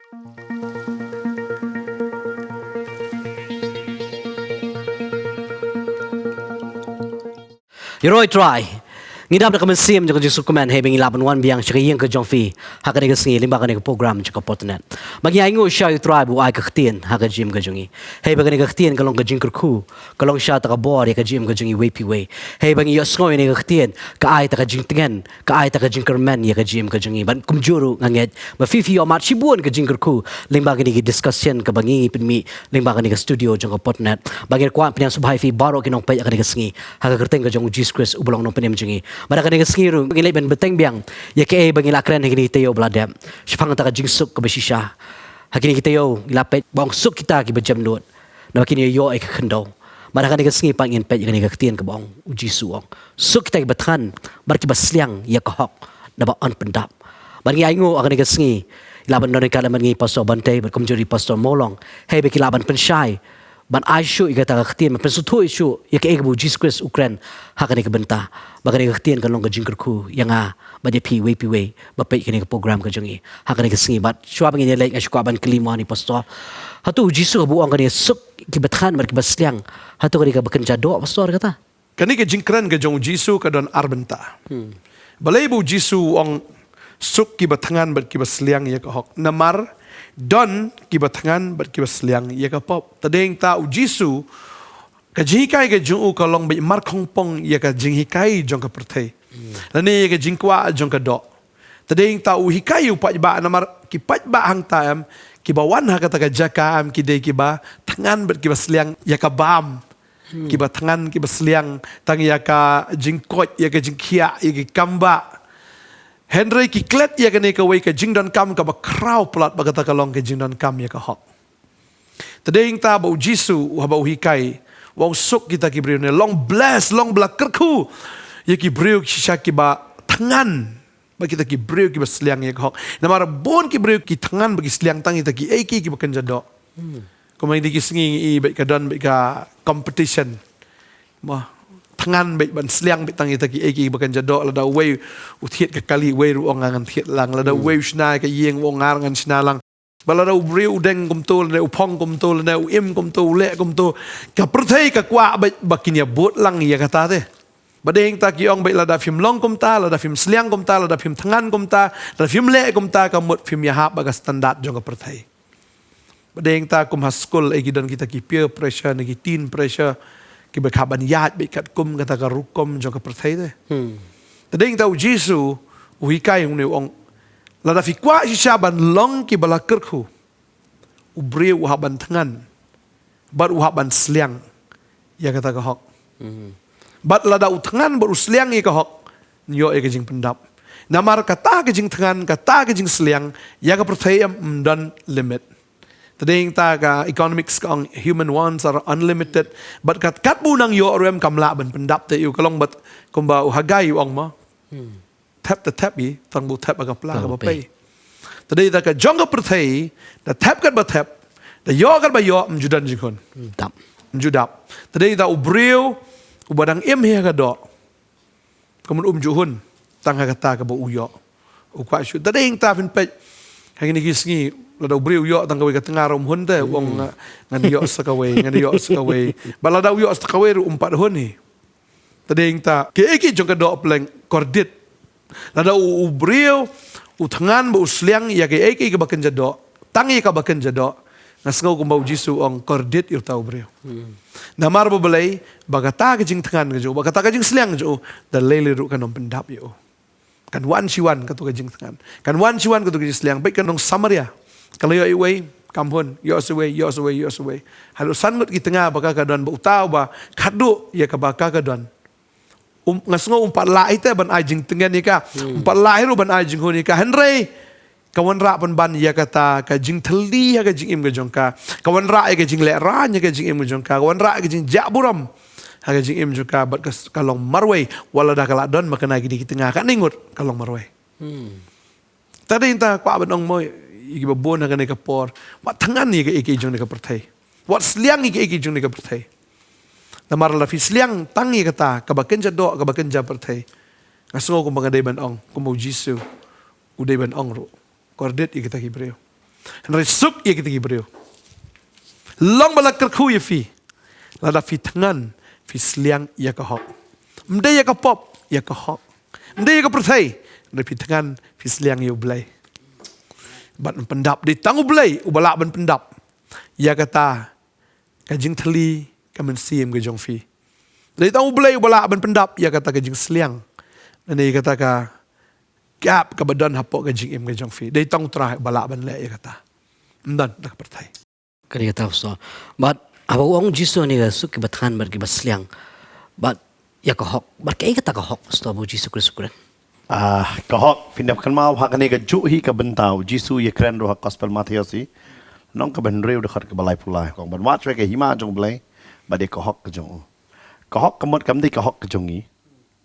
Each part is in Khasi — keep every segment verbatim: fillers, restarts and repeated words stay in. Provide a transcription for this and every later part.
Ïaroh Trai. Ngi dap da ka mynsiem jong ka jingsngewkmen, hei ba ngi lah ban wan biang sha ka ïing ka jong phi ha kane ka sngi lyngba kane ka program jong ka Potnet. Ba ngi ainguh sha U Trai ba u ai ka ktien ha ka jingim ka jong ngi. Hei ba kane ka ktien ka long ka jingkyrkhu, ka long sha ta ka bor ïa ka jingim ka jong ngi iwei pa iwei. Hei ba ngi ïohsngew ïa kane ka ktien, ka ai ta ka jingtngen, ka ai ta ka jingkyrmen ïa ka jingim ka jong ngi. Ban kumjuh ruh nga ngeit ba phi phi ïohmad shibun ka jingkyrkhu lyngba kane ka discussion kaba ngi pynmih lyngba kane ka studio jong ka Potnet. Ba ngi kwah pynïasoh bha ïa phi baroh ki nongpeit ha kane ka sngi ha ka kyrteng ka jong U Jisu Khrist uba long Nongpynim jong ngi. Bad ha kane ka sngi ruh ngi leit ban bteng biang ïa kaei ba ngi la kren ha kine ki taïew ba la dep shaphang ta ka jingsuk kaba shisha. Ha kine ki taïew ngi la peit ba ong suk kita kiba jemnud, naba kin ïoh ïa ka khyndew. Bad ha kane ka sngi pat ngin peit ïa kane ka ktien kaba ong, U Jisu u ong, suk kita kiba thngan bad kiba sliang ïa ka hok, naba yn pyndap. Bad ngi ainguh ha kane ka sngi, la ban don ryngkat lem bad ngi Pastor Bantei bad kumjuh ruh Pastor Mawlong, hei ba ki lah ban pynshai, ban ai shuh ïa kata ka ktien, ban pynsngewthuh shuh ïa kaei kaba U Jisu Khrist u kren ha kane ka bynta. Ba kane ka ktien kan long ka jingkyrkhu ïa nga bad ïa phi iwei pa iwei ba peit kane ka program ka jong ngi ha kane ka sngi. Bad shuwa ba ngin ïaleit nga shu kwah ban kylli mo ïa i Pastor, hato U Jisu haba u ong kane suk kiba thngan bad kiba sliang, hato kane kaba kynja doh, Pastor, kata? Kane ka jingkren ka jong U Jisu ka don ar bynta. Balei ba U Jisu u ong suk kiba thngan bad kiba sliang ïa ka hok? Namar don kiba thngan bad kiba sliang ïa ka pop. Te dei hangta U Jisu, ka jinghikai ka jong u ka long beit markhongpong ïa ka jinghikai jong ka pyrthei, lane ïa ka jingkwah jong ka doh. Te dei hangta u hikai ïa u paidbah, namar ki paidbah hangta em, kiba wan ha kata ka jaka em, ki dei kiba thngan bad kiba sliang ïa ka bam. Kiba thngan, kiba sliang tang ïa ka jingkoit, ïa ka jingkhiah, ïa ki kambah. Hynrei ki klet ïa kane kawei ka jingdonkam kaba khraw palat, ba kata ka long ka jingdonkam ïa ka hok. Te dei hangta ba U Jisu haba u hikai, u ong suk kita ki briew, ne long bless, long ba la kyrkhu ïa ki briew shisha kiba thngan bad kita ki briew kiba sliang ïa ka hok. Namar bun ki briew ki thngan bad ki sliang tang ïa kita kiei kiei kiba kynja doh. Kumba ïa kine ki sngi ngi i beit ka don beit ka competition. Mo, thngan beit ban sliang beit tang ïa kita kiei kiei kiba kynja doh. Lada uwei u thied ka kali, uwei ruh u ong nga ngan thied lang. Lada uwei u shna ïa ka ïing, u ong nga ruh ngan shna lang. Ba lada u briew u deng kumto, lane u phong kumto, lane u im kumto, u leh kumto, ka pyrthei ka kwah beit ba kin ïa bud lang ïa kata te. Ba dei hangta ki ong beit lada phim long kumta, lada phim sliang kumta, lada phim thngan kumta, lada phim leh kumta, ka mut phim ïahap bad ka standard jong ka pyrthei. Ba dei hangta kum ha skul, eh, ki don kita ki peer pressure ne ki teen pressure, kiba kham ban ïaid beit katkum kata ka rukom jong ka pyrthei te. Te dei hangta U Jisu u hikai, une u ong, lada phi kwah shisha ban long kiba la kyrkhu, u briew u hap ban thngan bad u hap ban sliang ïa kata ka hok. Bad lada u thngan bad u sliang ïa ka hok, ïoh ïa ka jingpyndap. Namar kata ka jingthngan, kata ka jingsliang ïa ka pyrthei em, ym don limit. Te dei hangta ka economics ka ong human wants are unlimited. Bad kat, katba u nang ïoh ruh em, kam lah ban pyndap te ïa u. Ka long bad kumba u Hagai u ong mo, thep te thep hi, tang ba u thep ha ka pla kaba pei. Te dei ta ka jong ka pyrthei, da thep katba thep, da ïoh katba ïoh, ym ju don jinghun. Ym ju dap. Te dei ta u briew uba dang im hi ha ka doh, ka mut um ju hun tang ha kata kaba u ïoh. U kwah shuh. Te dei hangta phin peit ha kine ki sngi, lada u briew u ïoh tang kawei ka tnga ruh um hun te, u ong nga, ngan ïoh sa kawei, ngan ïoh sa kawei. Bad lada u ïoh sa kawei ruh um pat hun hi. Te dei hangta kiei kiei jong ka doh pleng kordit. Lada u, u briew u thngan bad u sliang ïa kiei kiei kiba kynja doh tang ïa kaba kynja doh, nga sngew kumba U Jisu u ong kordit ïa uta u briew. Namar ba balei? Ba kata ka jingthngan ka jong u, ba kata ka jingsliang ka jong u, da lei lei ruh kan ym pyndap ïa u. Kan wan shi wan kato ka jingthngan, kan wan shi wan kato ka jingsliang. Bad ka nong Samaria, ka la ïoh iwei, kam hun, ïoh sa iwei, ïoh sa iwei, ïoh sa iwei. Haduh san ngut ki tnga ba ka ka don, ba uta uba khadduh ïa kaba ka ka don, um, nga sngew um pat lah hi te ban ai jingtngen ïa ka. Um pat lah hi ruh ban ai jinghun ïa ka. Hynrei ka wanrah pynban ïa kata ka jingthylli ha ka jingim ka jong ka. Ka wanrah ïa ka jinglehrain ha ka jingim ka jong ka. Ka wanrah ïa ka jingjah burom ha ka jingim jong ka. Bad ka, ka long marwei, wat lada ka la don ma kane kine ki tnga katne ngut, ka long marwei. Te dei hangta kwah ban ong mo ïa kiba bun ha kane ka por, wat thngan ïa kiei kiei jong kane ka pyrthei. Wat sliang ïa kiei kiei jong kane ka pyrthei. Namar lada phi sliang tang ïa kata kaba kynja doh, kaba kynja pyrthei, nga sngew kumba nga dei ban ong, kumba U Jisu u dei ban ong ruh, kordit ïa kita ki briew. Hynrei suk ïa kita ki briew. Long ba la kyrkhu ïa phi. Lada phi thngan, phi sliang ïa ka hok. Ym dei ïa ka pop, ïa ka hok. Ym dei ïa ka pyrthei, hynrei phi thngan, phi sliang ïa U Blei. Bad yn pyndap, dei tang U Blei uba lah ban pyndap ïa kata ka jingthylli ka mynsiem ka jong phi. Dei tang U Blei uba lah ban pyndap ïa kata ka jingsliang. Lane ïa kata ka gap kaba don hapoh ka jingim ka jong phi. Dei tang U Trai uba lah ban leh ïa kata. Ym don da ka pyrthei. Ka dei kata, Pastor. Bad haba u ong Jisu, ïa ka suk kiba thngan bad kiba sliang. Bad ïa ka hok. Bad kaei kata ka hok, Pastor, ba u Jisu Khrist u kren? Ah, ka hok, phin ïa kynmaw ha kane kajuh hi ka bynta u Jisu u ïakren ruh ha Gospel Mathaios hi. Lynnong kaba hynriew dkhot kaba laiphew lai. Ka ong ban wad shuwa ïa ka hima jong U Blei bad ïa ka hok ka jong u. Ka hok ka mut kam dei ka hok ka jong ngi.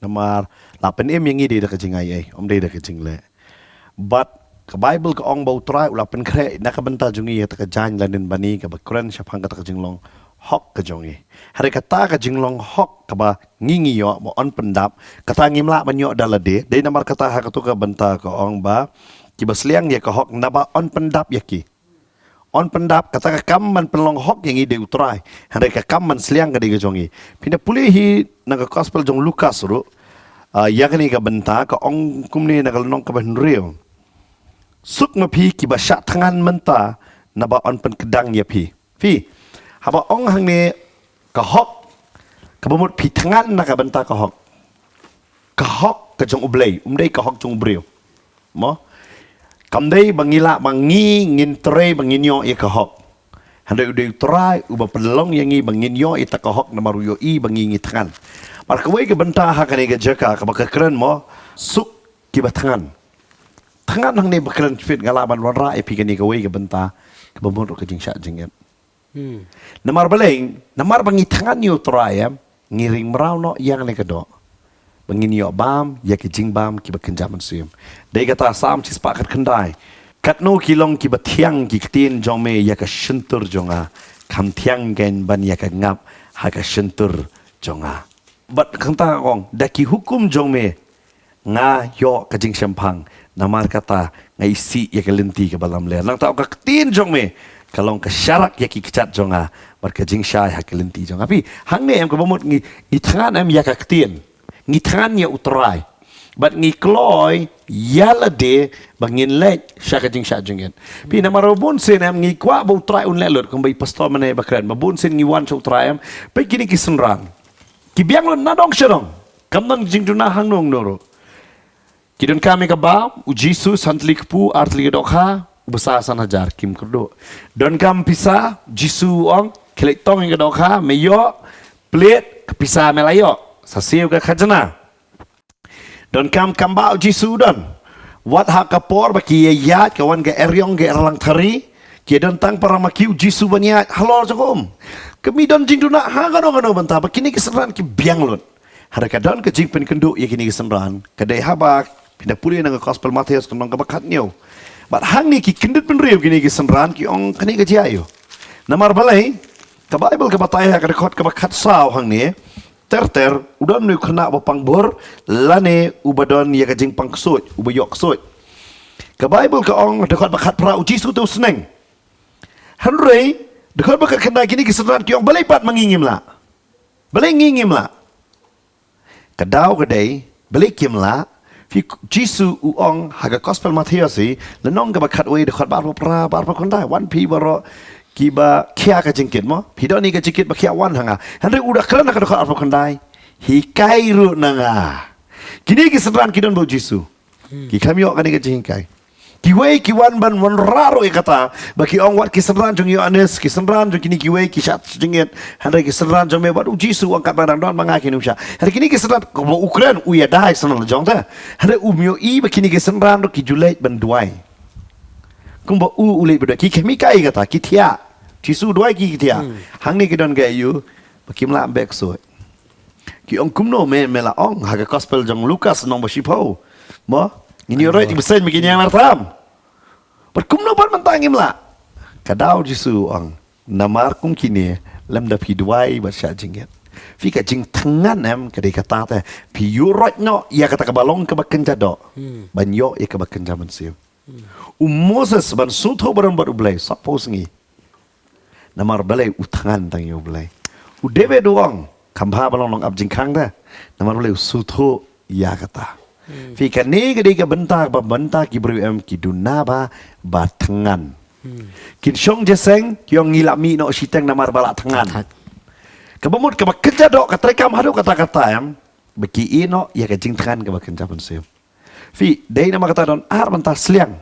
Namar la pynim ïa ngi dei da ka jingai ei, ym dei da ka jingleh. Bad ka Baibl ka ong ba U Trai u la pynkhreh na ka bynta jong ngi ïa kata ka jaiñ lyngba ngi kaba kren shaphang kata ka jinglong hok ka jong ngi. Hynrei kata ka jinglong hok kaba ngi ngi ïoh ba yn pyndap, kata ngim lah ban ïoh da lade. Dei namar kata ha kato ka bynta ka ong ba kiba sliang ïa ka hok naba yn pyndap ïa ki. Yn pyndap, kata ka kam ban pynlong hok ïa ngi dei U Trai. Hynrei ka kam ban sliang ka dei ka jong ngi. Phin da pule hi na ka Gospel jong u Lukas ruh. Ah, ïa kane ka bynta ka ong kumne na ka lynnong kaba hynriew. Suk ma phi kiba shah thngan mynta naba yn pynkdang ïa phi. Phi, haba ong hangne ka hok, kaba mut phi thngan na ka bynta ka hok. Ka hok ka jong U Blei, ym dei ka hok jong u briew. Mo? Kam dei ba ngi lah ba ngi ngin trei ba ngin ïoh ïa ka hok. Hynrei u dei U Trai uba pynlong ïa ngi ba ngin ïoh ïa kata ka hok namar u ïohi ba ngi ngi thngan. Mar kawei ka bynta ha kane ka jaka kaba ka kren mo, suk kiba thngan. Thngan hangne ba kren, phi, nga lah ban wanrah ïa phi kane kawei ka bynta kaba mut ruh ka jingshah jingit. Hmm. Namar balei, namar ba ngi thngan ïa U Trai em, ngi ring mraw noh ïa kane ka doh. Ba ngin ïoh bam ïa ki jingbam kiba kynja mynsiem. Dei kata Salm shispah khatkhyndai. Katno ki long kiba thiang ki ktien jong me ïa ka shyntur jong nga. Kham thiang kein ban ïa ka ngap ha ka shyntur jong nga. Bad kata ka ong, da ki hukum jong me nga ïoh ka jingshemphang, namar kata nga isih ïa ka lynti kaba lamler. Nangta ka ktien jong me ka long ka sharak ïa ki kjat jong nga, bad ka jingshai ha ka lynti jong nga. Phi, hangne em kaba mut ngi, ngi thngan em ïa ka ktien. Ngi thngan ïa U Trai. Bad ngi kloi ïa lade ba ngin leit sha ka jingshah jingit. Phi, namar ba bun sien em ngi kwah ba U Trai un leh lut, kumba i pastor mynne ba kren, ba bun sien ngi wan sha U Trai em. Peit kine ki synran. Ki biang lut nadong shadong. Kam don jingduna hangno hangno ruh. Ki donkam ïa ka bam, u Jisu, san tylli kpu, ar tylli ka dohkha, u basa san hajar, kim kyrduh. Donkam pisa, Jisu u ong, khie leit tong ïa ka dohkha, me ïoh, plie, ka pisa me la ïoh. Sa siew ka khajna. Donkam kam ba u Jisu u don. Wat ha ka por ba ki ïaid, ka wan ka eriong ka erlang thari, ki don tang para ma ki, u Jisu ban ïaid halor jong ka um. Kmie, don jingduna ha kano kano bynta ba kine ki synran ki biang lut. Hynrei ka don ka jingpynkynduh ïa kine ki synran, ka dei haba phin da pule na ka Gospel Mathaios ka lynnong kaba khathynñiew. Bad hangne ki kyndit bynriew kine ki synran ki ong kane ka jia aiu. Namar balei, ka Baibl ka batai ha ka dkhot kaba khatsaw hangne, ter ter, u don une u khynnah uba pang bor, lane uba don ïa ka jingpang ksuid, uba ïoh ksuid. Ka Baibl ka ong, dkhot ba khatphra, u Jisu te u sneng. Hynrei, dkhot ba khatkhyndai, kine ki synran ki ong, balei pat ma ngi ngim lah? Balei ngi ngim lah? Ka daw ka dei, balei kim lah? Phi, Jisu u ong ha ka Gospel Mathaios hi, lynnong kaba khatwei, dkhot ba arphew phra, ba arphew khyndai, wan phi baroh kiba khia ka jingkit mo. Phi don ïa ka jingkit ba khia, wan ha nga. Hynrei u da kren ha ka dkhot arphew khyndai, hikai ruh na nga. Kine ki synran ki don bad u Jisu. Hmm. Ki kham ïoh kane ka jinghikai. Kiwei ki wan ban wanrah ruh ïa kata, ba ki ong wat ki synran jong Ïoannis, ki synran jong kine kiwei ki shah jingit, hynrei ki synran jong me, bad u Jisu u ong katba dang don ma nga kim shah. Hynrei kine ki synran, kumba u kren, u ïada ïa ki synran jong te. Hynrei um ïohi ba kine ki synran ruh ki ju leit ban duwai. Kumba u, u leit ban duwai, ki kham hikai kata, ki thiah. Jisu u duwai ki, ki thiah. Hmm. Hangne ki don ka aiu, ba kim lah beh ksuid. Ki ong kumno me, me la ong, ha ka Gospel jong Lukas lynnong ba shiphew. Mo, ngin ïoh roi, aiyo, ki bseiñ, me ki ñiang nar tam. Bad kumno pat mynta ngim lah? Ka daw Jisu u ong, namar kum kine, lymda phi duwai bad shah jingit. Phi, ka jingthngan em, ka dei kata te, phi ïuh roi noh ïa kata kaba long kaba kynja doh. Hmm. Ban ïoh ïa kaba kynja mynsiem. U Moses ban sngewthuh baroh bad U Blei saphew sngi. Namar balei? U thngan tang ïa U Blei. U David u ong, kam bha ba long nongap jingkhang te, namar balei? U sngewthuh ïa kata. Phi, kane ka dei ka bynta ba bynta ki briew em ki duna ba, ba thngan. Kin shong jingïaseng, ki ong ngi la mih noh shiteng namar ba la thngan. Thngan. Kaba mut kaba kynja doh ka treikam haduh katta katta em, ba ki ïeh noh ïa ka jingthngan kaba kynja mynsiem. Phi, dei namar kata don ar bynta sliang.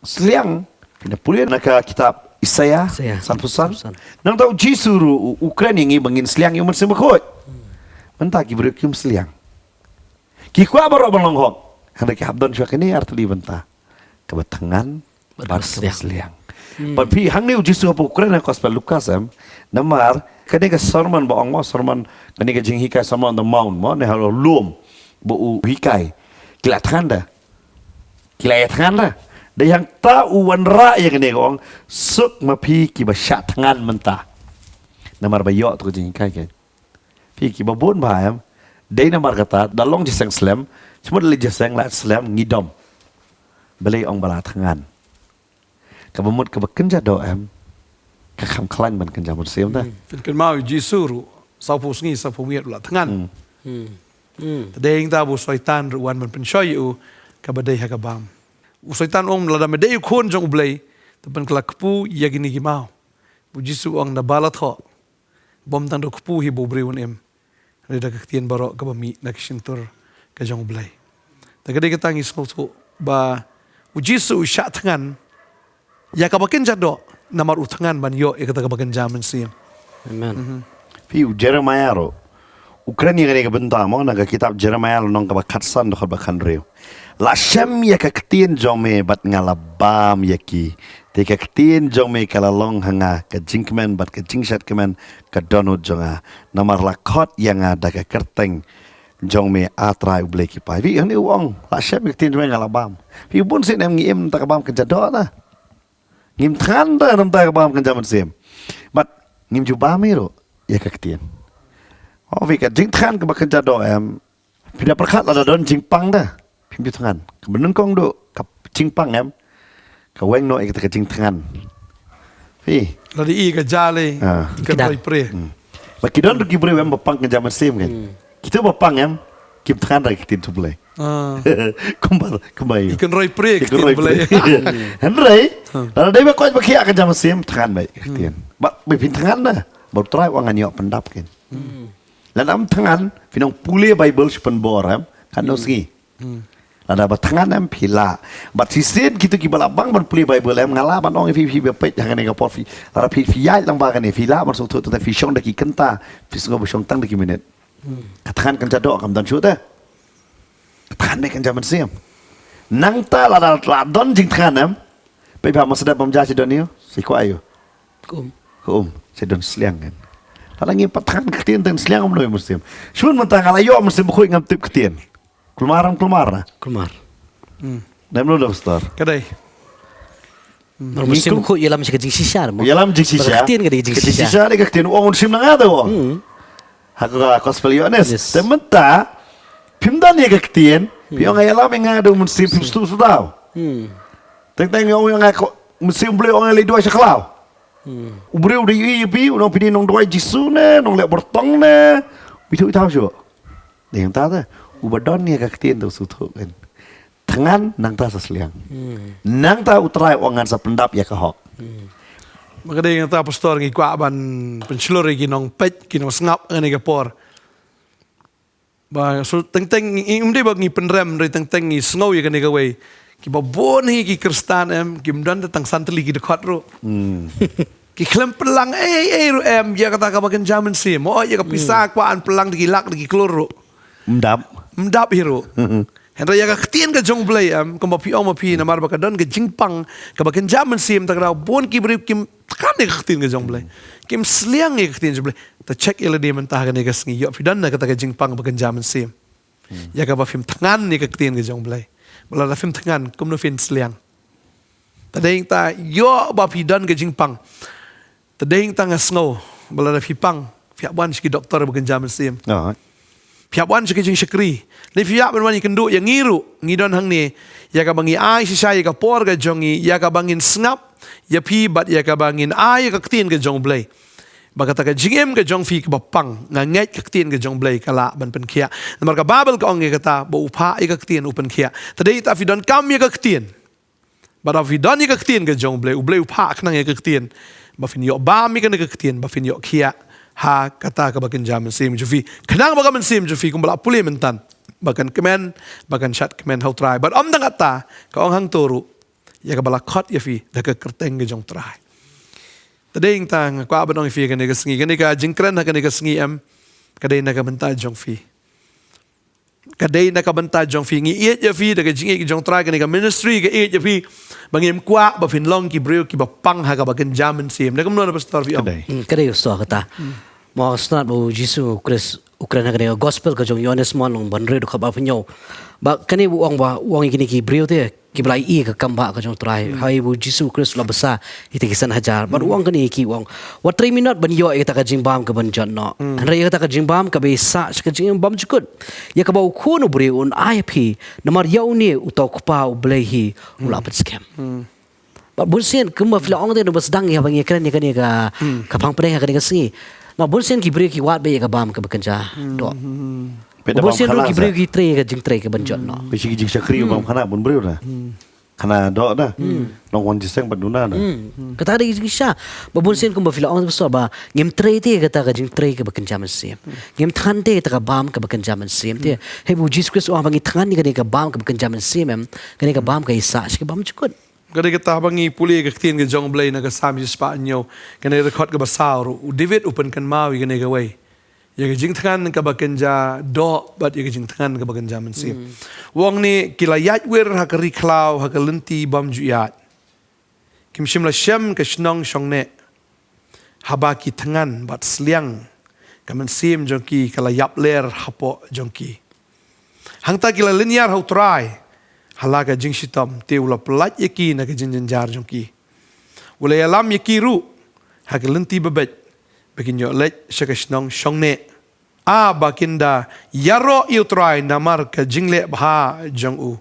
Sliang, phin ïa pule na ka kitab Isaiah, Isaiah, sanphew san. Sanphew san. Nangta U Jisu ruh u, u kren ïa ngi ba ngin sliang ïa U Mynsiem Bakhuid. Mynta ki briew kim sliang. Ki kwah baroh ban long hok. Hynrei ki hap don shuwa kine ar tylli bynta. Kaba thngan, bad kaba sliang. Bad phi, hangne U Jisu haba u kren ha gospel Lukas em, namar kane ka sermon ba ong mo, sermon, kane ka jinghikai, Sermon on the Mount mo, ne halor lum ba u hikai. Ki la thngan da. Ki la ïa thngan da. Dei hangta u wanrah ïa kane, ka ong, suk ma phi kiba shah thngan mynta. Namar ba ïoh to ka jinghikai kein. Phi, kiba bun bha em, dei namar kata, da long jingïaseng slem, shu mut leit jingïaseng la slem, ngi dom. Balei ong ba la thngan? Kaba mut kaba kynja doh em, ka kham khlaiñ ban kynja mynsiem te. Hmm. Phin kynmaw ïa U Jisu ruh, saphew sngi, saphew miet u la thngan. Hmm. Hmm. Hmm. Te dei hangta ba u Soitan ruh u wan ban pynshoi ïa u, kaba dei ha ka bam. U Soitan u ong lada me dei u Khun jong U Blei, te pynkylla kpu ïa kine ki maw. U Jisu u ong naba la thoh, bym tang da u kpu hi ba u briew un im, hynrei da ka ktien baroh kaba mih na ka shyntur ka jong U Blei. Te ka dei kata ngi sngewthuh ba U Jisu u shah thngan ïa kaba kynja doh, namar u thngan ban ïoh ïa kata kaba kynja mynsiem. Amen. Mhm. Phi, u Jeremiah ruh u kren ïa kane ka bynta mo, na ka kitab Jeremiah lynnong kaba khatsan dkhot ba khathynriew. La shem ïa ka ktien jong me bad nga la bam ïa ki. Te ka ktien jong me ka la long ha nga ka jingkmen bad ka jingshet kmen ka dohnud jong nga. Namar la khot ïa nga da ka kyrteng jong me, A Trai U Blei ki paid. Phi, hangne u ong, la shem ïa ka ktien jong me nga la bam. Phi, bun sien em ngi im na ka bam kynja doh te. Ngim thngan te namar ka bam kynja mynsiem. Bad ngim ju bam hi ruh ïa ka ktien. Oh, phi, ka jingthngan kaba kynja doh em, phi da pyrkhat lada don jingpang te phim ju thngan. Kaba nyngkong duh ka jingpang em, ka weng noh ïa kata ka jingthngan. Phi. Lada i ka jia lei, ah, i kan roi pre. Hmm. Ba ki don ruh ki briew em ba pang kynja mynsiem kein. Hmm. Kito ba pang em, kim thngan re ka ktien U Blei. Ah. Kumba, kumba ïa u. I kan roi pre ka ktien U Blei. Hynrei, hmm, lada dei ba koit ba khiah kynja mynsiem, thngan beit ka ktien. Hmm. Ba, ba phin thngan te, ba U Trai u ong ngan ïoh pyndap kein. Hmm. Lada ym thngan, phin ong pule Baibl shu pynbor em, katno sngi. Hmm. Lada ba thngan em phi lah. Bad shisien kito kiba lah bang ban pule Baibl em, nga lah ban ong ïa phi, phi ba peit ha kane ka por phi. Lada phi, phi ïaid lang ba kane, phi lah ban sngewthuh tang phi shong da ki kynta, phi sngew ba shong tang da ki minit. Hmm. Ka thngan kynja doh kam don shuh te. Ka thngan beit kynja mynsiem. Nangta lada la don jingthngan em, peit ba ma sdep bam ja shi don ïa u, shi kwah ïa u. Ka um. Ka um, shi don sliang kein. Lada ngi pat thngan ka ktien te sliang kumno ïa u mynsiem. Shun mynta nga la ïoh Mynsiem Bakhuid ngam tip ktien. Kulmar em kulmar na? Kulmar. Hmm. Dei mano da pastor? Ka dei. Hmm. Namar Mynsiem Bakhuid ïalam sha ka jingshisha mo. Ïalam jingshisha. Ka ktien ka dei ka jingshisha. Ka jingshisha dei ka ktien u ong un shim na nga te u ong. Hmm. Ha ka gospel Ïoannis. Yes. Te mynta phim don ïa ka ktien, phi ong ïalam ïa nga da u mynsiem, phim sngewthuh shuh. Hmm. Teng teng ïa ong ïa nga ko, Mynsiem Blei ong ïa leit duwai sha khlaw. Hmm. U briew u dei ïa phi, u ong phi dei nongduwai Jisu ne, nongleh byrtong ne. Phi thuh ïa thaw shuh. Dei hangta te, uba don ïa ka ktien te u sngewthuh kein. Thngan nangta sa sliang. Hmm. Nangta U Trai u ong ngan sa pyndap ïa ka hok. Hmm. Ba ka dei nangta pastor ngi kwah ban pynshlur ïa ki nongpeit, ki nongsngap ha kane ka por. Ba so teng teng ngi, ym dei ba ngi pynrem, hynrei teng teng ngi sngew ïa kane kawei. Kiba bun hi ki Khristan em, kim don te tang san tylli ki dkhot ruh. Hmm. Ki khlem pynlang ei ei ruh em, ïa kata kaba kynja mynsiem. Oh, ïa ka pisa kwah ban pynlang da ki lak da ki klur ruh. Ym dap. Ym dap hi ruh. Hynrei ïa ka ktien ka jong U Blei em, kumba phi ong ma phi namar ba ka don ka jingpang kaba kynja mynsiem, te ka daw bun ki briew kim thngan ïa ka ktien ka jong U Blei. Kim sliang ïa ka ktien jong U Blei. Te check ïa lade mynta ha kane ka sngi, ïoh phi don na kata ka jingpang ba kynja mynsiem. Hmm. Ïa kaba phim thngan ïa ka ktien ka jong U Blei. Ba lada phim thngan, kumno phin sliang? Te dei hangta ïoh ba phi don ka jingpang. Te dei hangta nga sngew ba lada phi pang, phi hap wan sha ki doktor ba kynja mynsiem. Ah. Phi hap wan sha ka jingshakri. Lei phi hap ban wan ïakynduh ïa ngi ruh. Ngi don hangne. Ïa kaba ngi ai shisha ïa ka por ka jong ngi. Ïa kaba ngin sngap ïa phi bad ïa kaba ngin ai ïa ka ktien ka jong U Blei. Ba kata ka jingim ka jong phi kaba pang. Nga ngeit ka ktien ka jong U Blei ka lah ban pynkhiah. Namar ka Baibl ka ong ïa kata ba u phah ïa ka ktien u pynkhiah. Te dei ta phi donkam ïa ka ktien. Bad haba phi don ïa ka ktien ka jong U Blei, U Blei u phah khnang ïa ka ktien. Ba phin ïoh bam ïa kane ka ktien, ba phin ïoh khiah ha kata kaba kynja mynsiem jong phi. Khnang ba ka mynsiem jong phi kumba la pule mynta ba kan kmen, ba kan shad kmen ha U Trai. Bad ym tang kata, ka ong hangto ruh ïa kaba la khot ïa phi da ka kyrteng ka jong U Trai. Te dei nangta nga kwah ban ong ïa phi kane ka sngi, kane ka jingkren ha kane ka sngi em, ka dei na ka bynta jong phi. Ka dei na ka bynta jong phi, ngi ïeit ïa phi da ka jingïeit ka jong U Trai, kane ka ministry ka ïeit ïa phi. Ba ngim kwah ba phin long ki briew kiba pang ha kaba kynja mynsiem. Da kumno na pastor phi ong? Ka dei. Hmm, ka dei u sdang kata. Mo sngewthuh ba U Jisu Khrist u kren ha kane ka gospel ka jong Ïoannis mo lynnong ba hynriew dkhot ba hynñiew. Ba kane u ong ba u ong ïa kine ki briew te kiba la ïohi ïa ka kam bah ka jong U Trai. Haba U Jisu Khrist u la bsa ïa kita ki san hajar. Bad u ong kane ïa ki u ong, wat trei minot ban ïoh ïa kata ka jingbam kaban jot noh. Hynrei ïa kata ka jingbam kaba sah sha ka jingim bymjukut. Ïa kaba U Khun u briew un ai ha phi. Namar ïa une uta U Kpa U Blei hi u la pynskhem. Bad bunsien kumba phi la ong te, u ba sdang ïa ba ngi kren ïa kane ka, ka phang pdeng ha kane ka sngi. Namar bunsien ki briew ki wad beit ïa ka bam kaba kynja doh. Bad bunsien ruh ki briew ki trei ïa ka jingtrei kaban jot noh. Ba shi ki jingshakri bam khana bun briew na. Khana doh na. Nongwan jingïaseng bad duna na. Kata ka dei ka jingshisha. Ba bunsien kumba phi la ong te pastor ba ngim trei te kata ka jingtrei kaba kynja mynsiem. Ngim thngan te kata ka bam kaba kynja mynsiem te. Hynrei U Jisu Khrist u ong ba ngi thngan ïa kane ka bam kaba kynja mynsiem em. Kane ka bam ka sah sha ka bymjukut. Ka dei kata ba ngi pule ka ktien ka jong U Blei na ka Salm shispah hynñiew. Kane ka dkhot kaba saw ruh. U David u pynkynmaw ïa kane kawei. Ïa ka jingthngan kaba kynja doh bad ïa ka jingthngan kaba kynja mynsiem. U ong ne ki la ïaid wir ha ka ri khlaw ha ka lynti bymjuh ïaid. Kim shym la shem ka shnong shongneh. Haba ki thngan bad sliang ka mynsiem jong ki ka la ïapler hapoh jong ki. Hangta ki la lynñiar ha U Trai ha la ka jingshitom te u la pyllait ïa ki na ka jingjynjar jong ki. U la ïalam ïa ki ruh ha ka lynti babeit ba kin ïoh leit sha ka shnong shongneh. A ba kin da ïaroh ïa U Trai namar ka jingleh bha jong u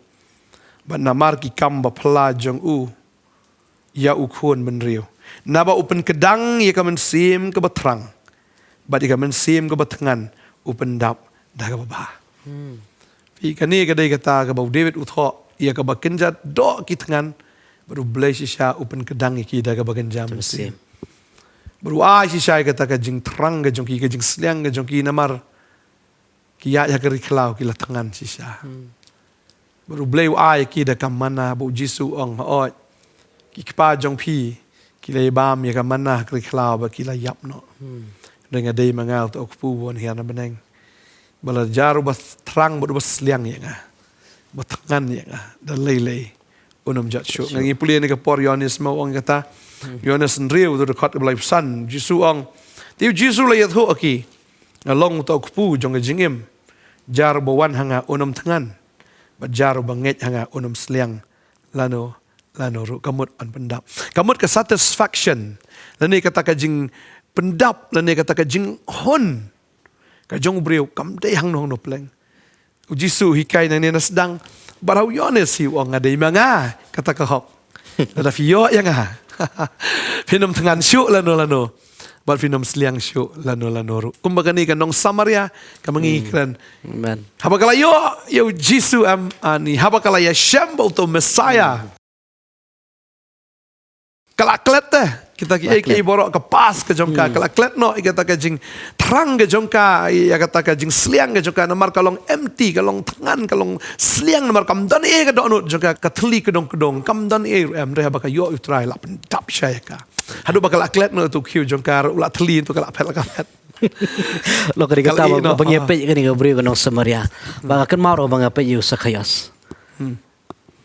bad namar ki kam baphylla jong u ïa U Khun bynriew. Naba u pynkdang ïa ka mynsiem kaba thrang bad ïa ka mynsiem kaba thngan u pyndap da kaba bha. Phi, kane ka dei kata kaba u David u thoh ïa kaba kynja doh ki thngan bad U Blei shisha u pynkdang ïa ki da kaba kynja mynsiem. Bad u ai shisha ïa kata ka jingthrang ka jong ki, ka jingsliang ka jong ki namar ki ïaid ha ka ri khlaw ki la thngan shisha. Bad U Blei u ai ïa ki da ka manna, ba U Jisu u ong, hooid, ki kpa jong phi ki la ïabam ïa ka manna ha ka ri khlaw bad ki la ïap noh. Hynrei nga dei ma nga uta U Kpu uba wan hiar na bneng. Ba la jar uba thrang bad uba sliang ïa nga, uba thngan ïa nga da lei lei, un ym jot shuh. Nga ngi pule ïa kane ka por Ïoannis ma u ong kata. Ïoannis hynriew, uta u dkhot kaba laiphew san, Jisu u ong. Te U Jisu u la ïathuh ha ki, nga long uta U Kpu jong ka jingim. Jar uba wan ha nga un ym thngan bad jar uba ngeit ha nga un ym sliang lano lano ruh, ka mut yn pyndap. Ka mut ka satisfaction lane kata ka jingpyndap lane kata ka jinghun ka jong u briew kam dei hangno hangno pleng. U Jisu u hikai nangne na sdang, bad ha u Ïoannis hi u ong, nga dei ma nga kata ka hok. Lada phi ïoh ïa nga, phin ym thngan shuh lano lano bad phin ym sliang shuh lano lano ruh. Kumba kane ka nong Samaria kaba ngi kren. Haba ka la ïoh ïa U Jisu em, ani haba ka la ïashem ba uta u Messiah, ka la klet te. Kita kiei kiei baroh ka past ka jong ka, ka la klet noh ïa kata ka jingthrang ka jong ka, ïa kata ka jingsliang ka jong ka, namar ka long empty, ka long thngan, ka long sliang, namar kam don ei ei ha ka dohnud jong ka, ka thylli kdong kdong kam don ei ei ruh em. Hynrei haba ka ïoh ïa U Trai la pyndap shai ïa ka. Haduh ba ka la klet noh ïa uta u khiew jong ka ruh, u la thylli, uta ka la phet la ka phet. Long ka dei kata ba ngi peit ïa kane ka briew ka nong Samaria. Ba nga kynmaw ruh ba nga peit ïa u Sakhaios.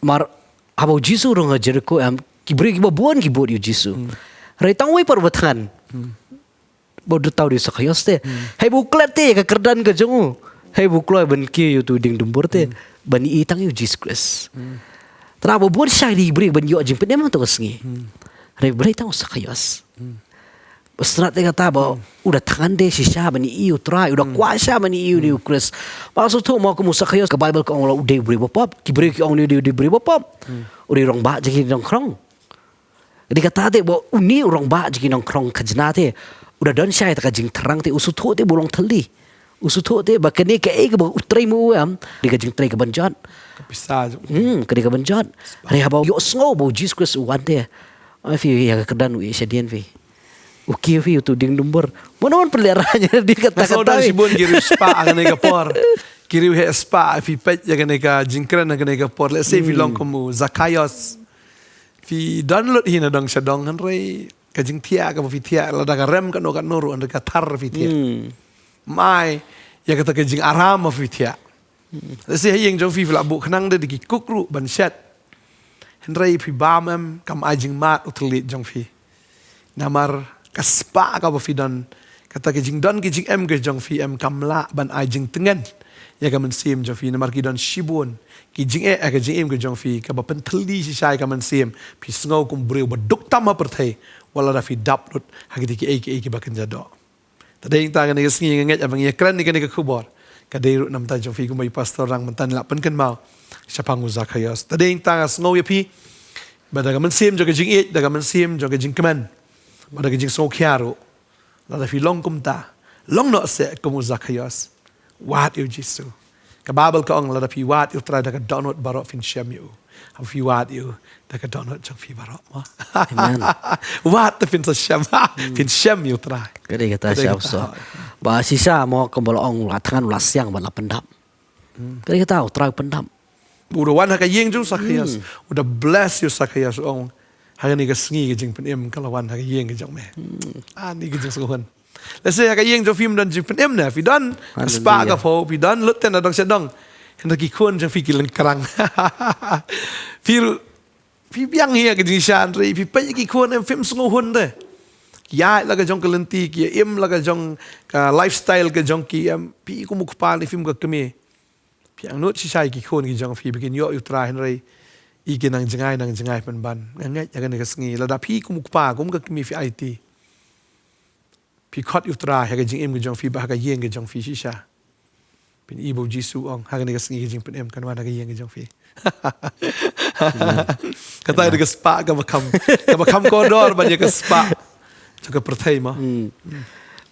Mar haba U Jisu u rung ha Jeriko em, ki briew kiba bun ki bud ïa U Jisu. Hynrei tang uwei pat uba thngan. Ba u da thaw dei u Sakhaios te. Hei ba u klet te ïa ka kyrdan ka jong u. Hei ba u kloi ban kiew ïa uta u dieng dumbur te, ban ïohi tang ïa U Jisu Khrist. Te naba bun shai dei ki briew ban ïoh jingpynim hangto ka sngi. Hynrei balei tang u Sakhaios? Ba sngewthuh te kata ba u da thngan de shisha ban ïohi ïa u Trai, u da kwah shisha ban ïohi ïa u Khrist. Ba sngewthuh mo kum u Sakhaios, ka Baibl ka ong la u dei u briew ba pop, ki briew ki ong u dei u briew ba pop. U dei u rangbah jong ki nongkhrong. Dei kata te ba une u rangbah jong ki nongkhrong khajna te u da don shai ta ka jingthrang te u sngewthuh te ba u long thylli. U sngewthuh te ba kane kaei kaba u trei ma u em, dei ka jingtrei kaban jot. Ka pisa jong. Hmm, ka dei kaban jot. Hynrei haba u ïohsngew ba u Jisu Khrist u wan te, ai phi, ïa ka kyrdan u ïeit shadien phi. U kiew phi, u tu ding dumbur. Mano man pynlehrain ïa dei kata. Nga sngew kata don shibun ki riewspah ha kane ka por. Ki riewheh spah, phi peit ïa kane ka jingkren ha kane ka por. Let's say phi long kum u Sakhaios. Phi don lut hi na dong sha dong, hynrei ka jingthiah kaba phi thiah, lada ka rem katno katno ruh, hynrei ka thar phi thiah. Hmm. Mai, ïa kata ka jingaram ba phi thiah. Hmm. Let's say ha ïing jong phi phi la buh khnang de, de ki cook ruh ban shet. Hynrei phi bam em, kam ai jingmad u thylliej jong phi. Namar ka spah kaba phi don, kata ka jingdon ka jingem ka jong phi em kam lah ban ai jingtngen ïa ka mynsiem jong phi, namar ki don shibun ki jingeh ha ka jingim ka jong phi kaba pynthylli shisha ïa ka mynsiem. Phi sngew kum u briew ba duk tam ha pyrthei wat lada phi dap lut ha kiti kiei kiei kiba kynja doh. Te dei ïa kata kane ka sngi nga ngeit haba ngi ïakren ïa kane ka khubor, ka dei ruh na bynta jong phi kumba i Pastor Rang mynta ngi la pynkynmaw shaphang u Sakhaios. Te dei ïa kata nga sngew ïa phi ba da ka mynsiem jong ka jingïeit, da ka mynsiem jong ka jingkmen, ba da ka jingsngewkhia ruh, lada phi long kumta, long noh seh kum u Sakhaios. Wad ïa u Jisu. Ka Baibl ka ong lada phi wad ïa u Trai da ka dohnud baroh phin shem ïa u. Haba phi wad ïa u da ka dohnud jong phi baroh mo. Amen. Wad te phin sa shem. Phin shem ïa u Trai. Ka dei kata. Ka dei shisha kata. Ba shisha mo kumba la ong, la thngan, la siang bad la pyndap. Hmm. Ka dei kata, u Trai u pyndap. U da wan ha ka ïing jong u Sakhaios. Hmm. U da bless ïa u Sakhaios, u ong, ha kane ka sngi ka jingpynim ka la wan ha ka ïing ka jong me. Hmm. Ani ka jingsngewhun. Let's say ha ka ïing jong phi ym don jingpynim ne, phi don ka spah ka phew, phi don lut te na dong sha dong. Hynrei ki khun jong phi ki lyngkrang. Phi ruh, phi biang hi ïa ka jingshisha, hynrei phi peit ïa ki khun em, phim sngewhun te. Ki ïaid la ka jong ka lynti, ki im la ka jong ka lifestyle ka jong ki em, phi kum u kpa ne phim ka kmie. Phi angnud shisha ïa ki khun ki jong phi ba kin ïoh ïa u Trai, hynrei i ki nang jngai nang jngai pynban. Nga ngeit ha kane ka sngi lada phi kum u kpa kum ka kmie phi aiti, phi khot ïa u Trai ha ka jingim ka jong phi bad ha ka ïing ka jong phi shisha. Phin i ba u Jisu u ong ha kane ka sngi ka jingpynim kan wan ha ka ïing ka jong phi. Amen. Kata ka dei ka spah kaba kham, kaba kham kordor ban ïa ka spah jong ka pyrthei mo. Hmm.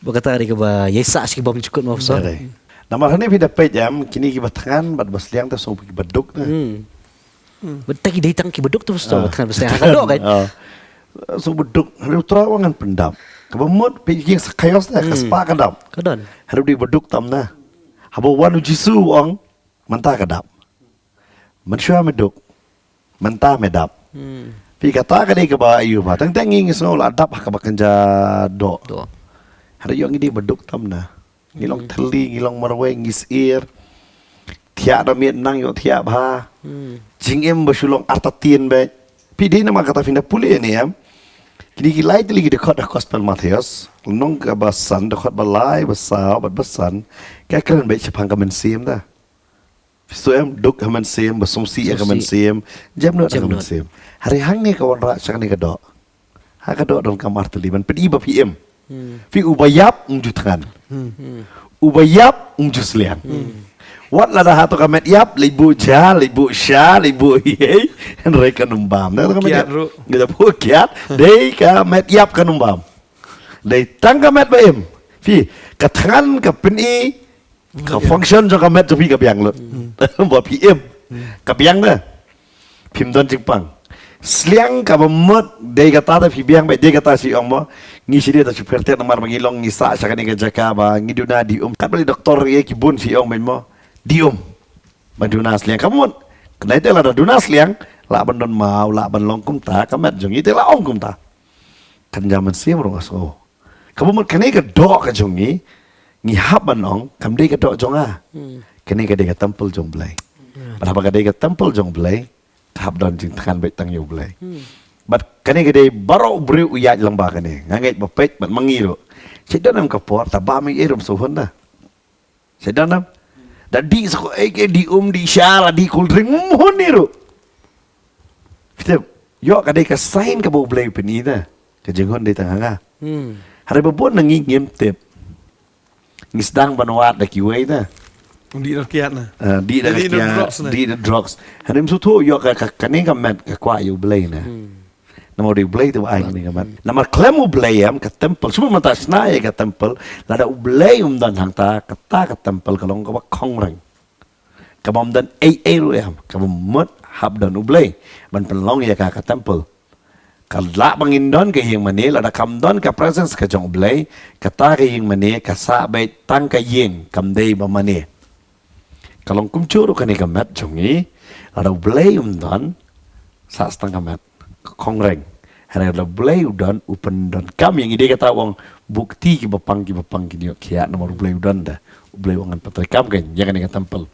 Ba kata ka dei kaba ïaisah sha ki bymjukut mo, Pastor. Dei. Namar hangne phi da peit em, kine kiba thngan bad ba sliang te song kiba duk te. Hmm. Hmm. Bad te ki dei tang kiba duk te, Pastor, ba thngan ba sliang ha ka doh kan. Ah. Song ba duk, hynrei u Trai u ong ngan pyndap. Kaba mut phi ïohi ïa u Sakhaios te ka spah ka dap. Ka don. Hynrei u dei ba duk tam na. Haba wan u Jisu u ong, mynta ka dap. Mynshuwa me duk. Mynta me dap. Hmm. Phi, kata ka dei kaba ïohi ba teng teng ngi ngi sngew la dap ha kaba kynja doh. Doh. Hynrei ïoh ngi dei ba duk tam na. Ngi long thylli, ngi long marwei, ngi syiar. Thiah da miet nang ïoh thiah bha. Hmm. Jingim ba shu long artatien beit. Phi dei namar kata phin da pule ne em. Kine ki lai tylli ki dkhot ha gospel Mathaios, lynnong kaba san, dkhot ba lai, ba saw bad ba san, ka kren beit shaphang ka mynsiem da. Phi sngew em, duk ha mynsiem, ba sngewsih ïa ka mynsiem, jem nud ha ka mynsiem. Hynrei hangne ka wanrah sha kane ka doh. Ha ka doh donkam artylli ban pyni ba phi im. Hmm. Phi, uba ïap um ju thngan. Hmm. Uba ïap um ju sliang. Hmm. Wat lada hato ka met ïap, leit buh ja, leit buh sha, leit buh hiei, hynrei kan ym bam. Kiad ruh. Ngi da buh kiad, dei ka met ïap kan ym bam. Dei tang ka met ba im. Phi, ka thngan ka pyni ka function jong ka met jong phi ka biang lut. Hmm. Ba phi im. Hmm. Ka biang da. Phim don jingpang. Sliang kaba mut dei kata te phi biang beit, dei kata shu ong mo. Ngi shu dei ta shu pyrthei namar ba ngi long ngi sah sha kane ka jaka ba ngi duna dih um. Kat ba lei doktor ïa ki bun shu ong beit mo. Dih um. Ba duna sliang ka mut. Kane te lada duna sliang, lah ban don maw, lah ban long kumta, ka met jong ngi te lah ong kumta. Kan ja mynsiem ruh nga sngew. Kaba mut kane ka doh ka jong ngi, ngi hap ban ong, kam dei ka doh jong nga. Hmm. Kane ka dei ka temple jong Blei. Hmm. Bad haba ka dei ka temple jong Blei, ka hap don jingthngan beit tang ïa u Blei. Hmm. Bad kane ka dei baroh u briew u ïaid lyngba kane. Nga ngeit ba peit bad ma ngi ruh. Shu don em ka por, ta ba ma ngi ruh shu hun da. Shu don em. Da dih sa ko, eh, ke dih um, dih sha, la dih cold drink, mm, hun ni ruh. Phi tip, ïoh ka dei ka sign kaba u Blei u pyni da. Ka jinghun dei tang ha nga. Hmm. Hynrei ba bun na ngi ngim tip. Ngi sdang ban wad da kiwei te. Dih da kiad na. Ah, dih da kiad, dih da drugs na. Dih da drugs. Hynrei ym sngewthuh ïoh ka, ka, kane ka met ka kwah ïa U Blei na. Hmm. Namar U Blei te u ai kane ka met. Namar khlem U Blei em ka temple. Shu mynta shna ïa ka temple. Lada U Blei um don hangta, kata ka temple ka long kaba khongreng. Kaba ym don ei ei ruh em, kaba mut hap don U Blei ban pynlong ïa ka, ka temple. Ka lah ba ngin don ka ïing mane, lada kam don ka presence ka jong U Blei, kata ka ïing mane ka sah beit tang ka ïing, kam dei ba mane. Ka long kumjuh ruh kane ka met jong ngi, lada U Blei um don, sah tang ka met. Khongreng. Hynrei lada U Blei u don, u pyndonkam ïa ngi. Dei kata u ong, buh kti kiba pang, kiba pang kin ïoh khiah, namar U Blei u don da. U Blei u ong ngan pyntreikam kein ïa kane ka temple.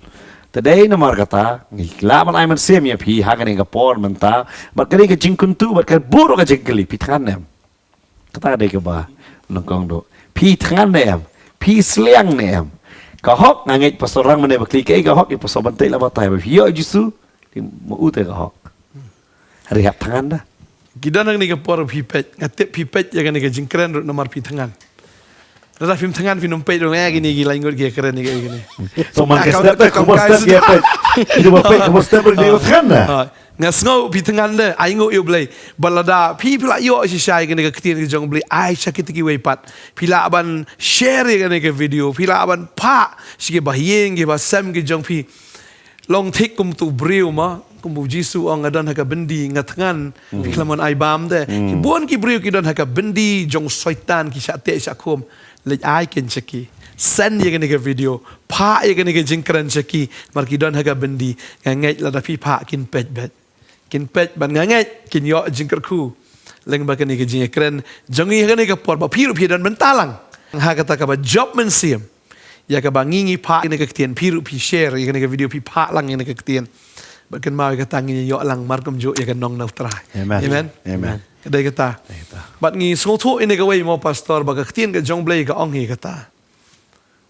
Te dei namar kata ngi lah ban ai mynsiem ïa phi ha kane ka por mynta, bad kane ka jingkyntu, bad ka bun ka jingkylli, phi thngan ne em? Kata dei kaba nyngkong duh. Phi thngan ne em? Phi sliang ne em? Ka hok, nga ngeit Pastor Rang mynne ba kylli kaei ka hok, ïa Pastor Bantei la batai ba phi ïoh Jisu, te ma u te ka hok. Hynrei hap thngan da. Ki don hangne ka por phi peit, nga tip phi peit ïa kane ka jingkren ruh namar phi thngan. Lada phim thngan phin ym peit ruh, eh, kine ki lain ngut ki kren ïa kine. So man ka step te, ka step ki peit. Ki ba peit ka step ruh ki thngan da. Ah, nga sngew phi thngan da, ai nguh ïa U Blei. Bad lada phi, phi la ïoh shisha ïa kane ka ktien ka jong U Blei, ai sha kita kiwei pat. Phi lah ban share ïa kane ka video, phi lah ban phah sha ki bahaïing, ki bahasem ki jong phi. Long thik kum utu u briew ma, kum u Jisu u ong nga don ha ka byndi nga thngan, phi khlem ai bam te. Ki bun ki briew ki don ha ka byndi jong Soitan, ki shah teh shah khum. Leit ai kein sha ki. Send ïa kane ka video, phah ïa kane ka jingkren sha ki, namar ki don ha ka byndi. Nga ngeit lada phi phah kin peit beit. Kin peit bad nga ngeit kin ïoh jingkyrkhu. Lyngba kane ka jingkren jong ngi ha kane ka por, ba phi ruh phi don bynta lang ha kata kaba jop mynsiem. Ïa kaba ngi ngi phah ïa kane ka ktien, phi ruh phi share ïa kane ka video, phi phah lang ïa kane ka ktien. Bad kynmaw ïa kata ngin ïoh lang mar kumjuh ïa ka nong na U Trai. Amen. Amen. Amen. Ka dei kata. Dei kata. Bad ngi sngewthuh ïa kane kawei mo Pastor, ba ka ktien ka jong U Blei ka ong hi kata.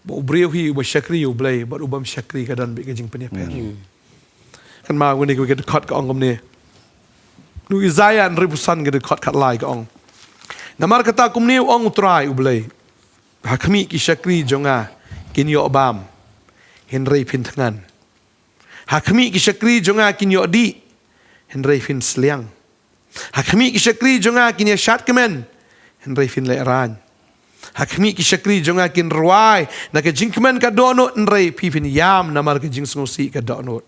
Ba u briew hi uba shakri ïa U Blei, bad u bym shakri ka don beit ka jingpynïapher. Hmm. Kynmaw kane ka dkhot ka ong kumne. U Isaïah hynriewphew san ka dkhot khatlai ka ong. Namar kata kumne u ong U Trai U Blei. Ha khmih ki shakri jong nga kin ïoh bam, hynrei phin thngan. Ha khmih ki shakri jong nga kin ïoh dih, hynrei phin sliang. Ha khmih ki shakri jong nga kin ïa shad kmen, hynrei phin lehraiñ. Ha khmih ki shakri jong nga kin rwai na ka jingkmen ka dohnud, hynrei phi phin ïam namar ka jingsngewsih ka dohnud.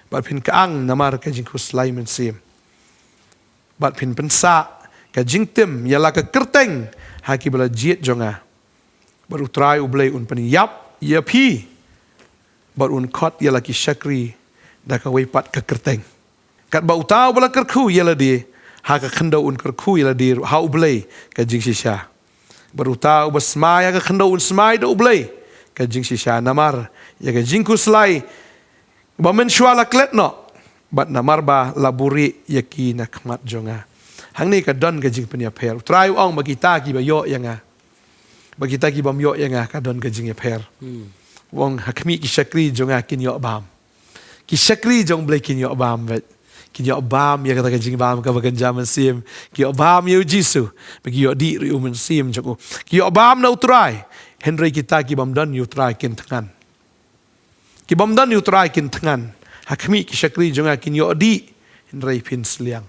Bad phin kyang namar ka jingkhuslai mynsiem. Bad phin pynsah ka jingtim ïa la ka kyrteng ha kiba la jied jong nga. Bad U Trai U Blei un pynïap ïa phi, bad un khot ïa la ki shakri da kawei pat ka kyrteng. Katba uta uba la kyrkhu ïa lade ha ka khyndew un kyrkhu ïa lade ruh ha U Blei ka jingshisha. Bad uta uba smai ha ka khyndew un smai da U Blei ka jingshisha, namar ïa ka jingkhuslai ba mynshuwa la klet noh, bad namar ba la buhrieh ïa ki na khmat jong nga. Hangne ka don ka jingpynïapher. U Trai u ong ba kita kiba ïoh ïa nga, ba kita ki bym ïoh ïa nga, ka don ka jingïapher. Hmm. U ong ha khmih ki shakri jong nga kin ïoh bam. Ki shakri jong U Blei kin ïoh bam beit. Kin ïoh bam ïa kata ka jingbam kaba kynja mynsiem. Ki ïoh bam ïa U Jisu. Ba ki ïoh dih ruh ïa U Mynsiem jong u. Ki ïoh bam na U Trai. Hynrei kita ki bym don ïa U Trai kin thngan. Ki bym don ïa U Trai kin thngan. Ha khmih ki shakri jong nga kin ïoh dih, hynrei phin sliang.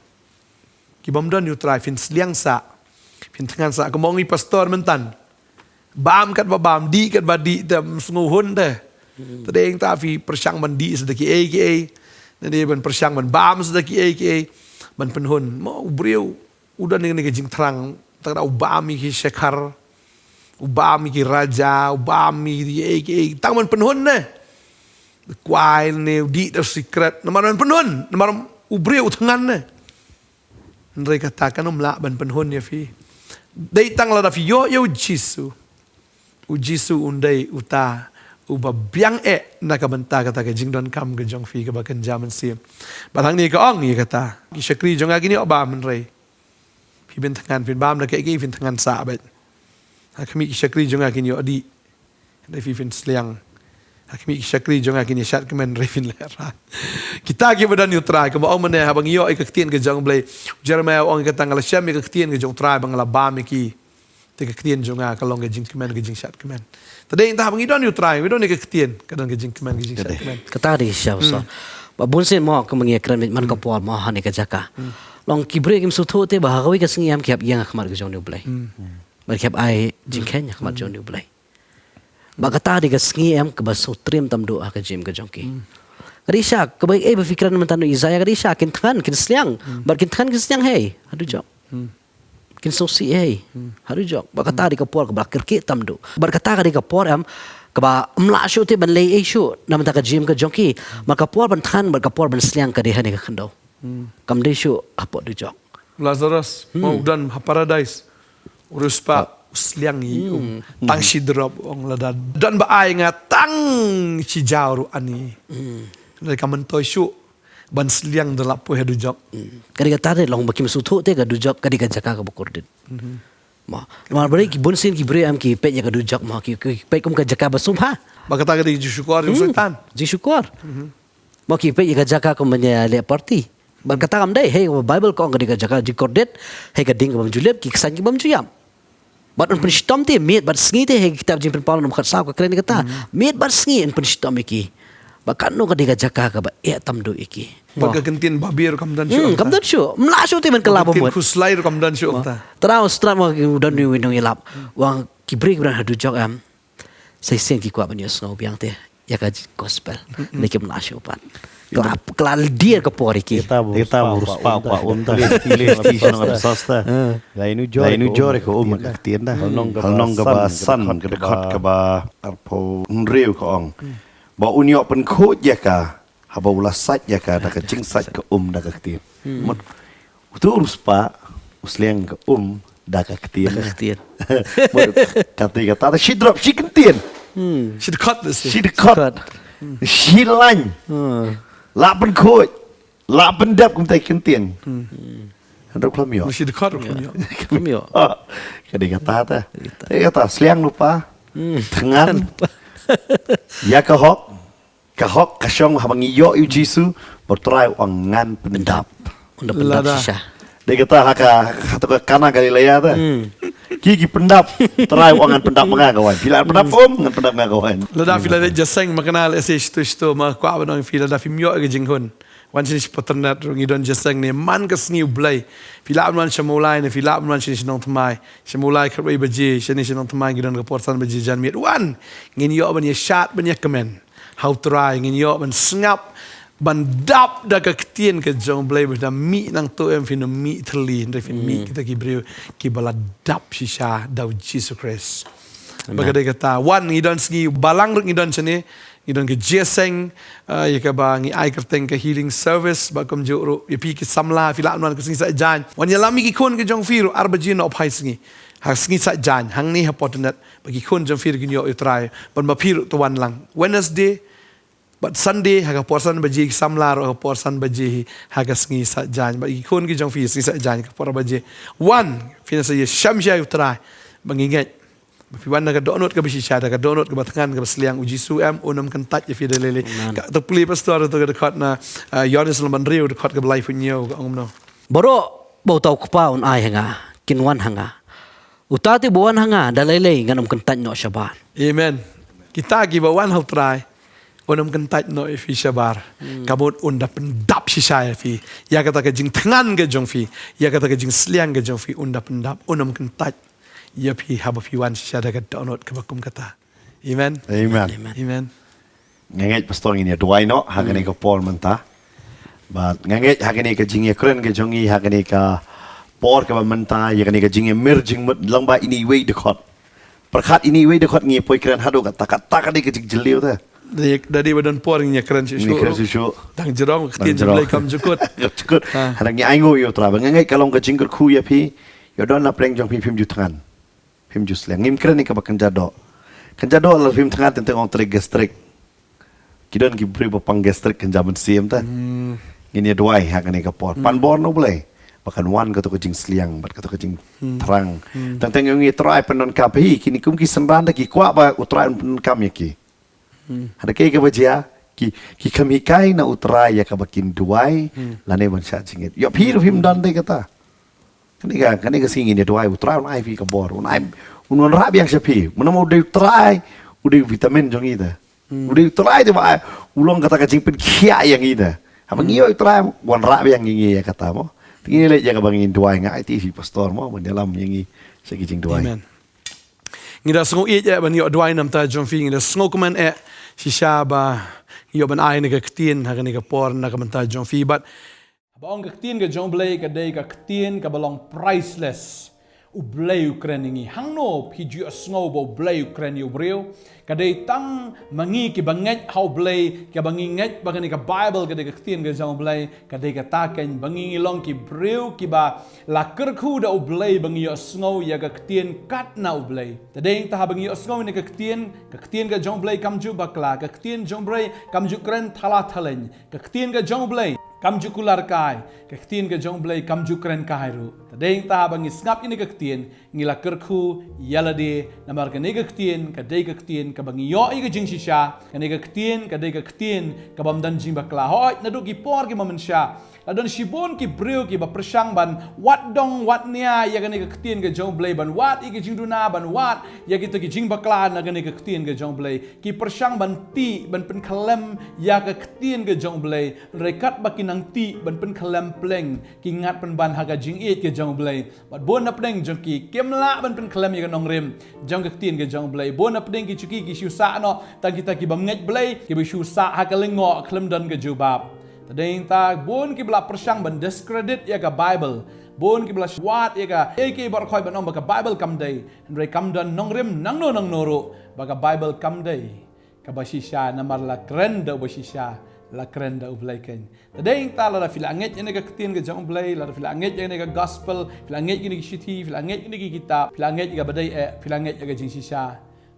Ki bym don ïa U Trai phin sliang sah. Phin thngan sah. Kumba ong i pastor mynta. Bam katba bam, dih katba dih, te ym sngewhun te. Hmm. Te dei ta phi pyrshang ban dih sa da kiei kiei. Te dei ban pyrshang ban bam sa da kiei kiei. Ban pynhun. Mo u briew u don ïa kane ka jingthrang, tang da u bam ïa ki Shekhar, u bam ïa ki Raja, u bam ïa ki ei ki ei, tang ban pynhun ne. Kwai ne, u dih da sikret, namar ban pynhun, namar u briew u thngan ne. Hynrei kata kan ym lah ban pynhun ïa phi. Dei tang lada phi ïoh ïa u Jisu. U Jisu un dei uta uba biang eh na ka bynta kata ka jingdonkam ka jong phi kaba kynja mynsiem. Bad hangne ka ong ïa kata, ki shakri jong nga kin ïoh bam hynrei phi phin thngan, phin bam da kiei kiei, phin thngan sah beit. Ha khmih ki shakri jong nga kin ïoh dih, hynrei phi phin sliang. Ha khmih ki shakri jong nga kin ïa shad kmen, hynrei phin lehraiñ. Kita kiba don ïa U Trai, kumba ong mynne haba ngi ïoh ïa ka ktien ka jong U Blei. U Jeremiah u ong ïa kata, nga la shem ïa ka ktien ka jong U Trai ba nga la bam ïa ki. Ka ktien jong nga ka long ka jingkmen, ka jingshad kmen. Te dei ynda ba ngi don ïa u Trai, ngi don ïa ka ktien, ka don ka jingkmen, ka jingshad kmen. Kata dei shisha, pastor. Ba bun sien mo ka ma ngi kren man ka por mo ha kane ka jaka. Long ki briew kim sngewthuh te ba ha kawei ka sngi em ki hap ïeng ha khmat ka jong u Blei. Bad ki hap ai jingkheiñ ha khmat jong u Blei. Ba kata dei ka sngi em kaba sngewtriem tam duh ha ka jingim ka jong ki. Ka dei shisha, kaba ei ba phi kren mynta na u Isaiah, ka dei shisha, kin thngan, kin sliang. Bad kin thngan, kin sliang hei ha dujok. Kin sngewsih hei ha dujok. Bad kata dei ka por kaba la kyrkieh tam duh. Bad kata ka dei ka por em kaba ym lah shuh te ban leh ei shuh na bynta ka jingim ka jong ki. Bad ka por ban thngan, bad ka por ban sliang ka dei ha kane ka khyndew. Kam dei shuh hapoh dujok. Lazarus, mo u don ha paradise. U riewspah u sliang ïa u um. Tang shi drop, ong, lada don ba ai nga tang shi jaw ruh ani. Lada ka myntoi shuh ban sliang da la poi ha dujok. Ka dei kata te long ba kim sngewthuh te ka dujok ka dei ka jaka kaba kordit. Mo, namar ba dei ki bun sien ki briew em ki peit ïa ka dujok mo, ki, ki peit kum ka jaka ba sngewbha. Ba kata ka dei jingshukor jong Soitan. Jingshukor. Mo, ki peit ïa ka jaka kum ban ïaleh party. Bad kata kam dei, hei, Bible ka ong ka dei ka jaka jingkordit, hei, ka ding ka bym ju lip, ki ksan ki bym ju ïap. Bad un pynshitom te miet bad sngi te, hei, kitab Jingpynpaw lynnong khatsaw ka kren ïa kata. Miet bad sngi un pynshitom ïa ki. Bad katno ka dei ka jaka kaba eh tam duh ïa ki. Bad ka ktien babe ruh kam don shuh. Hmm, kam don shuh. Ym lah shuh te ban kylla ba mut. Khuslai ruh kam don shuh ta. Tang u Strap mo u don u nongïalap. Wan ki briew ki briew ha dujok em. Sa shisien ki kwah ban ïohsngew biang te ïa ka gospel. Hynrei kim lah shuh pat. Kylla, kylla dier ka por ïa ki. Kita ba u spah ba um ta. Leh ti shnong ka sasta. Lai nu jor ka um ka ktien da. Hal nong kaba san ka dkhot kaba arphew hynriew ka ong. Ba un ïoh pynkhuid ïa ka haba u la sait ïa ka da ka jingsait ka um da ka ktien. Mut uto u riewspah u sliang ka um da ka ktien. Da ka ktien. Mut kata kata shi drop shi kyntien. Shi dkhot. Shi dkhot. Shi lain. La pynkhuid, la pyndep kumta ki kyntien. Hynrei khlem ïoh. Shi dkhot khlem ïoh. Khlem ïoh. Ka dei kata ta. Ka dei kata sliang lypa. Thngan. Ïa ka hok. Ka hok ka shong haba ngi ïoh ïa u Jisu, ba u Trai u ong ngan pyndap. Un da pyndap shisha. Dei kata ha ka, ha ka Kana Galilea ta. Ki ki pyndap, Trai u ong ngan pyndap ma nga ka waiñ. Phi la pyndap um, ngan pyndap ma nga ka waiñ. Lada phi la leit jingïaseng ma Kana lehse shito shito ma kwah ban ong ïa phi lada phim ïoh ïa ka jinghun. Wan shane sha Paternath ruh ngi don jingïaseng ne man ka sngi U Blei. Phi lah ban wan sha Mawlai ne phi lah ban wan shane sha Nongthymmai. Sha Mawlai khatwei baje, shane sha Nongthymmai ngi don ka por san baje janmiet. Wan, ngin ïoh ban ïashad ban ïakmen ha u Trai, ngin ïoh ban sngap, ban dap da ka ktien ka jong U Blei, ba phin da mih nangto em phin ym mih thylli, hynrei phin mih kita ki briew kiba la dap shisha da u Jisu Khrist. Ba ka dei kata, wan ngi don sngi balang ruh ngi don shane, ngi don ka jingïaseng, ah, ïa kaba ngi ai kyrteng ka healing service, ba kumjuh ruh ïa phi ki samla phi lah ban wan ka sngi Saitjaiñ. Wan ïalam ïa ki khun ka jong phi ruh ar baje nohphai sngi. Ha sngi Saitjaiñ hangne ha Paternath, ba ki khun jong phi ruh kin ïoh ïa u Trai, ban ma phi ruh to wan lang Wednesday bad Sunday ha ka por san baje, ki samla ruh ha ka por san baje hi ha ka sngi Saitjaiñ. Bad ki khun ki jong phi sngi Saitjaiñ ka por baje. Wan, phin sa ïashem sha ïa u Trai ba ngi ngeit ba phi wan da ka dohnud kaba shisha, da ka dohnud kaba thngan kaba sliang, u Jisu em un ym kyntait ïa phi da lei lei. Ka to plie pastor to ka dkhot na, ah, Ïoannis lynnong ba hynriew dkhot kaba laiphew hynñiew ka ong kumno? Baroh ba uta u Kpa un ai ha nga kin wan ha nga. Uta te ba wan ha nga da lei lei ngan ym kyntait noh shabar. Amen. Kita kiba wan ha u Trai un ym kyntait noh ïa phi shabar. Ka mut un da pyndap shisha ïa phi. Ïa kata ka jingthngan ka jong phi, ïa kata ka jingsliang ka jong phi un da pyndap, un ym kyntait ïa phi haba phi wan shisha da ka dohnud kaba kum kata. Amen. Amen. Amen. Nga ngeit pastor ngin ïa duwai noh ha kane ka por mynta. Bad nga ngeit ha kane ka jingïakren ka jong ngi ha kane ka por kaba mynta ïa kane ka jingïamir jingmut lyngba ine iwei dkhot. Pyrkhat ine iwei dkhot ngi poi kren haduh katta katta ka dei ka jingjylliew te. Da dei ba don por ngin ïakren shuh shuh. Dang jrong ka ktien jong U Blei kam jukut. Jukut. Hynrei ngi ainguh ïa u Trai ba nga ngeit ka long ka jingkyrkhu ïa phi. Ïa don na pdeng jong phi phim ju thngan. Phim ju sliang. Ngim kren ïa kaba kynja doh. Kynja doh lada phim thngan teng teng ong trei gastric. Ki don ki briew ba pang gastric kynja mynsiem te. Ngin ïa duwai ha kane ka por. Pan bor na U Blei ba kan wan kato ka jingsliang bad kato ka jingthrang. Teng teng ong ïa Trai pyndonkam hi, kine kum ki synran te ki kwah ba u Trai un pyndonkam ïa ki. Hynrei kaei kaba jia, ki, ki kham hikai na u Trai ïa kaba kin duwai lane ban shah jingngeit. Ïoh phi ruh phim don te kata. Kane ka, kane ka sngi ngin ïa duwai, U Trai un ai phi ka bor, un ai, un wanrah biang sha phi. Mynno u dei U Trai, u dei u vitamin jong ngi te. U dei U Trai te ba ai, u long kata ka jingpynkhiah ïa ngi te. Haba ngi ïoh U Trai, wanrah biang ïa ngi ïa kata mo. Te ngin leit ïa kaba ngin duwai, nga aiti phi pastor mo, ban ïalam ïa ngi sha ki jingduwai. Amen. Ngi da sngew ïeit eh ban ïoh duwai na ka bynta jong phi, ngi da sngewkmen eh shisha ba ngi ïoh ban ai kane ka ktien ha kane ka por na ka bynta jong phi. Bad haba ong ka ktien ka jong U Blei ka dei ka ktien kaba long priceless. U Blei u kren ïa ngi. Hangno phi ju ïohsngew ba U Blei u kren ïa u briew? Ka dei tang ma ngi kiba ngeit ha U Blei, kiba ngi ngeit ba kane ka Bible ka dei ka ktien ka jong U Blei, ka dei kata keiñ ba ngi ngi long ki briew kiba la kyrkhu da U Blei ba ngi ïohsngew ïa ka ktien kat na U Blei. Te dei tang haba ngi ïohsngew ïa kane ka ktien, ka ktien ka jong U Blei kam ju bakla, ka ktien jong U Blei kam ju kren thala thaleiñ, ka ktien ka jong U Blei kam ju kular kai, ka ktien ka jong U Blei kam ju kren kai ruh. Te dei tang haba ngi sngap ïa kane ka ktien, ngi la kyrkhu ïa lade, namar kane ka ktien ka dei ka ktien kaba ngi ïoh ïa ka jingshisha, kane ka ktien ka dei ka ktien kabym don jingbakla. Hooid, naduh ki por kiba mynsha la don shibun ki briew kiba pyrshang ban wad dong wad nia ïa kane ka ktien ka jong U Blei, ban wad ïa ki jingduna, ban wad ïa kita ki jingbakla na kane ka ktien ka jong U Blei. Ki pyrshang ban tih, ban pynkhyllem ïa ka ktien ka jong U Blei. Hynrei katba ki nang tih ban pynkhyllem pleng, ki ngat pynban ha ka jingïeit ka jong U Blei. Bad bun na pdeng jong ki kim lah ban pynkhyllem ïa ka nongrim jong ka ktien ka jong U Blei. Bun na pdeng ki shu ki, ki shu sah noh tang kita kibym ngeit Blei, kiba shu sah ha ka lyngngoh khlem don ka jubab. Te dei tang bun kiba la pyrshang ban discredit ïa ka Bible. Bun kiba la wad ïa ka, ïa ki baroh khoit ban ong ba ka Bible kam dei. Hynrei kam don nongrim nangno nangno ruh ba ka Bible kam dei kaba shisha, namar la kren da uba shisha, la kren da U Blei keiñ. Te dei tang lada phi la ngeit ïa kane ka ktien ka jong U Blei, lada phi la ngeit ïa kane ka gospel, phi la ngeit ïa kine ki shithi, phi la ngeit ïa kine ki kitab, phi la ngeit ïa kaba dei eh, phi la ngeit ïa ka jingshisha,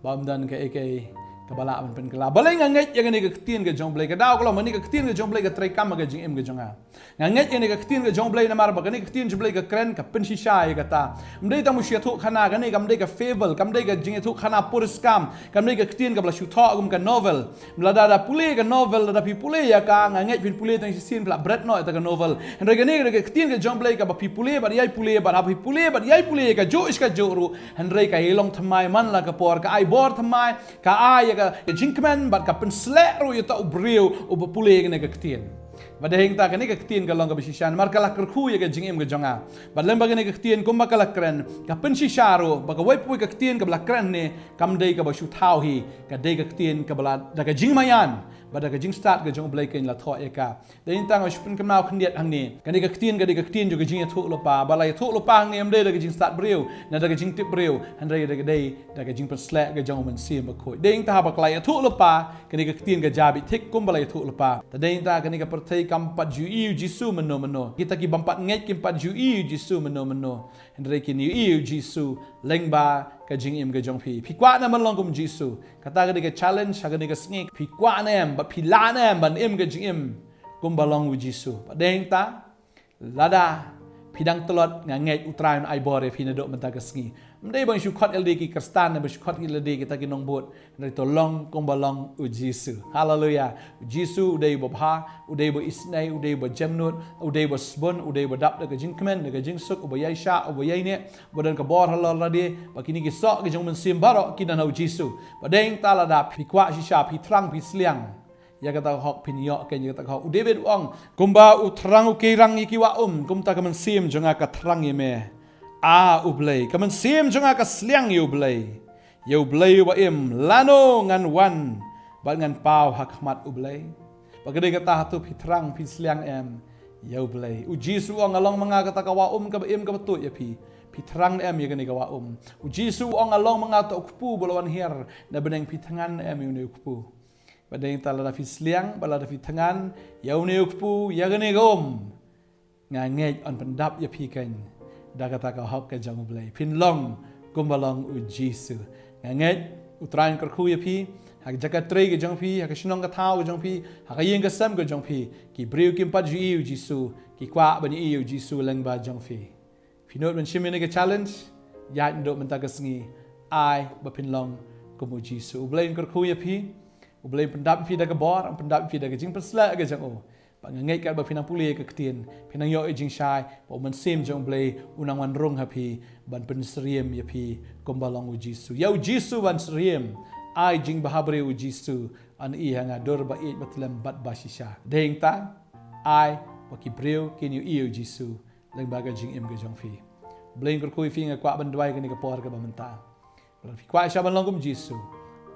bym don kaei kaei kaba lah ban pynkylla. Balei nga ngeit ïa kane ka ktien ka jong U Blei? Ka daw ka long ba kane ka ktien ka jong U Blei ka treikam ha ka jingim ka jong nga. Nga ngeit ïa kane ka ktien ka jong U Blei namar ba kane ka ktien jong U Blei ka kren, ka pynshisha ïa kata. Ym dei tang ba shu ïathuhkhana, kane kam dei ka fable, kam dei ka jingïathuhkhana puriskam, kam dei ka ktien kaba la shu thoh kum ka novel. Lada da pule ka novel, lada phi pule ïa ka, nga ngeit phin pule tang shisien phi la bret noh ïa ka novel. Hynrei kane ka dei ka ktien ka jong U Blei kaba phi pule bad ïai pule, bad haba phi pule bad ïai pule ïa kajuh shi kajuh ruh, hynrei ka ïai long thymmai man la ka por, ka ai bor thymmai, ka ai ïa ka, ka jingkmen bad ka pynsleh ruh ïa uta u briew uba pule ïa kane ka ktien. Bad dei tang kane ka ktien ka long kaba shisha namar ka la kyrkhu ïa ka jingim ka jong nga. Bad lem bad kane ka ktien kumba ka la kren, ka pynshisha ruh ba kawei pa kawei ka ktien kaba la kren ne kam dei kaba shu thaw hi, ka dei ka ktien kaba la da ka jingmaïan bad da ka jingstad ka jong U Blei keiñ la thoh ïa ka. Dei tang nga shu pynkynmaw khyndiat hangne, kane ka ktien ka dei ka ktien jong ka jingïathuhlypa. Ba la ïathuhlypa hangne ym dei da ka jingstad briew ne da ka jingtip briew, hynrei da ka dei da ka jingpynsleh ka jong U Mynsiem Bakhuid. Dei tang haba ka la ïathuhlypa, kane ka ktien ka jia beit thik kumba la ïathuhlypa. Te dei tang kane ka pyrthei kam pat ju ïohi ïa U Jisu mynno mynno. Kita kibym pat ngeit kim pat ju ïohi ïa U Jisu mynno mynno. Hynrei kin ïohi ïa U Jisu lyngba ka jingim ka jong phi. Phi kwah ne em ban long kum U Jisu? Kata ka dei ka challenge ha kane ka sngi. Phi kwah ne em bad phi lah ne em ban im ka jingim kumba long U Jisu? Bad dei tang lada phi dang tlot, nga ngeit U Trai un ai bor ïa phi naduh mynta ka sngi. Ym dei ban shu khot ïa lade ki Khristan ne ban shu khot ïa lade kita ki nongbud. Hynrei to long kumba long U Jisu. Haleluya. U Jisu u dei uba bha, u dei uba isynei, u dei uba jemnud, u dei uba sbun, u dei uba dap da ka jingkmen, da ka jingsuk, uba ïaishah, uba ïaineh, uba don ka bor halor lade. Bad kine ki soh ki jong U Mynsiem baroh ki don ha U Jisu. Bad dei tang lada phi kwah shisha, phi thrang, phi sliang ïa kata ka hok, phin ïoh keiñ ïa kata ka hok. U David u ong, kumba u thrang u keirang ïa ki wah um, kumta ka mynsiem jong nga ka thrang ïa me, A U Blei. Ka mynsiem jong nga ka sliang ïa U Blei. Ïa U Blei uba im, lano ngan wan bad ngan paw ha khmat U Blei? Bad ka dei kata, hato phi thrang, phi sliang em ïa U Blei? U Jisu u ong, nga long ma nga kata ka wah um kaba im kaba tuid ïa phi. Phi thrang em ïa kane ka wah um? U Jisu u ong, nga long ma nga uta u kpu ba la wan hiar na bneng. Phi thngan em ïa une u kpu? Bad dei tang lada phi sliang bad lada phi thngan ïa une u kpu, ïa kane ka um, nga ngeit yn pyndap ïa phi keiñ da kata ka hok ka jong U Blei. Phin long kumba long U Jisu. Nga ngeit U Trai un kyrkhu ïa phi ha ka jaka trei ka jong phi, ha ka shnong ka thaw ka jong phi, ha ka ïing ka sem ka jong phi. Ki briew kim pat ju ïohi ïa U Jisu, ki kwah ban ïohi ïa U Jisu lyngba jong phi. Phi nud ban shim ïa kane ka challenge? Ïaid naduh mynta ka sngi, ai ba phin long kum U Jisu. U Blei un kyrkhu ïa phi. U Blei un pyndap ïa phi da ka bor, un pyndap ïa phi da ka jingpynsleh ka jong u. Ba nga ngeit katba phi nang pule ïa ka ktien, phi nang ïoh ïa ka jingshai ba U Mynsiem jong U Blei u nang wan rung ha phi ban pynsyriem ïa phi kumba long U Jisu. Ïa U Jisu ban syriem, ai jingbhabriew U Jisu, yn ïohi ha nga dur ba ïeit ba tlem bad ba shisha. Dei hangta, ai ba ki briew kin ïohi ïa U Jisu lyngba ka jingim ka jong phi. Blei un kyrkhu ïa phi, nga kwah ban duwai kane ka por kaba mynta. Lada phi kwah shisha ban long kum U Jisu,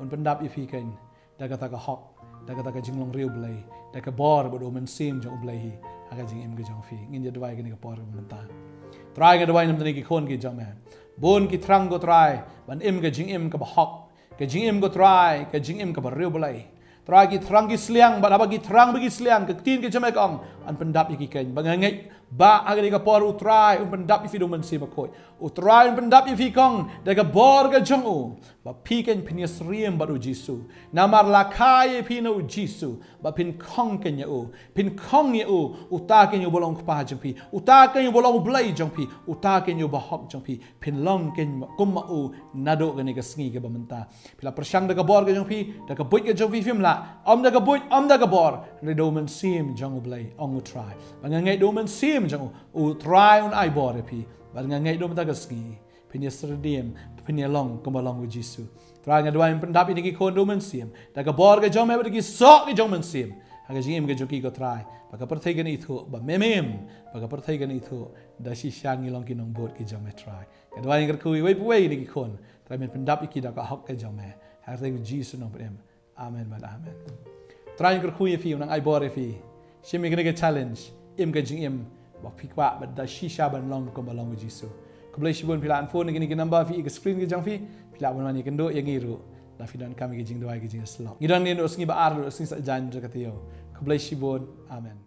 un pyndap ïa phi kein da kata ka hok, da kata ka jinglong riewblei, da ka bor bad U Mynsiem jong U Blei hi ha ka jingim ka jong phi. Ngin ïa duwai kane ka por kaba mynta. Trai, nga duwai namar kine ki khun ki jong me. Bun ki thrang, ko Trai, ban im ka jingim kaba hok, ka jingim, ko Trai, ka jingim kaba riewblei. Trai, ki thrang ki sliang, bad haba ki thrang bad ki sliang, ka ktien ka jong me ka ong, yn pyndap ïa ki kein. Ba nga ngeit ba ha kane ka por, U Trai, un pyndap ïa phi da U Mynsiem Bakhuid. U Trai un pyndap ïa phi, kong, da ka bor ka jong u, ba phi kein phin ïasyriem bad U Jisu. Namar la kha ïa phi na U Jisu, ba phin khong kein ïa u, phin khong ïa u. Uta kein uba long U Kpa jong phi, uta kein uba long U Blei jong phi, uta kein uba hok jong phi. Phin long kein kum ma u naduh kane ka sngi kaba mynta. Phi la pyrshang da ka bor ka jong phi, da ka buit ka jong phi phim lah. Ym da ka buit, ym da ka bor, hynrei da U Mynsiem jong U Blei, ong U Trai. Ba nga ngeit da U Mynsiem jong u, U Trai un ai bor ïa phi. Ba nga ngeit da mynta ka sngi phin ïasyriem, phin ïalong kumba long U Jisu. Trai, nga duwai un pyndap ïa kine ki khun da U Mynsiem, da ka bor ka jong me bad da ki soh ki jong U Mynsiem, ha ka jingim ka jong ki, ko Trai. Ba ka pyrthei kan ithuh ba me me im, ba ka pyrthei kan ithuh da shisha ngi long ki nongbud ki jong me, Trai. Nga duwai, nga kyrkhu ïa uwei pa uwei na ki khun, Trai, men pyndap ïa ki da ka hok ka jong me. Ha ka kyrteng U Jisu nongpynim. Amen bad amen. Trai un kyrkhu ïa phi, un nang ai bor ïa phi. Shim ïa kane ka challenge, im ka jingim ba phi kwah bad da shisha ban long kumba long U Jisu. Khublei shibun. Phi lah ban phone na kine ki number phi ïa ka screen ka jong phi. Phi lah ban wan ïakynduh ïa ngi ruh, lada phi donkam ïa ka jingduwai, ka jingïasyllok. Ngi don hangne haduh sngi ba ar, haduh sngi Saitjaiñ jong ka taïew. Khublei shibun. Amen.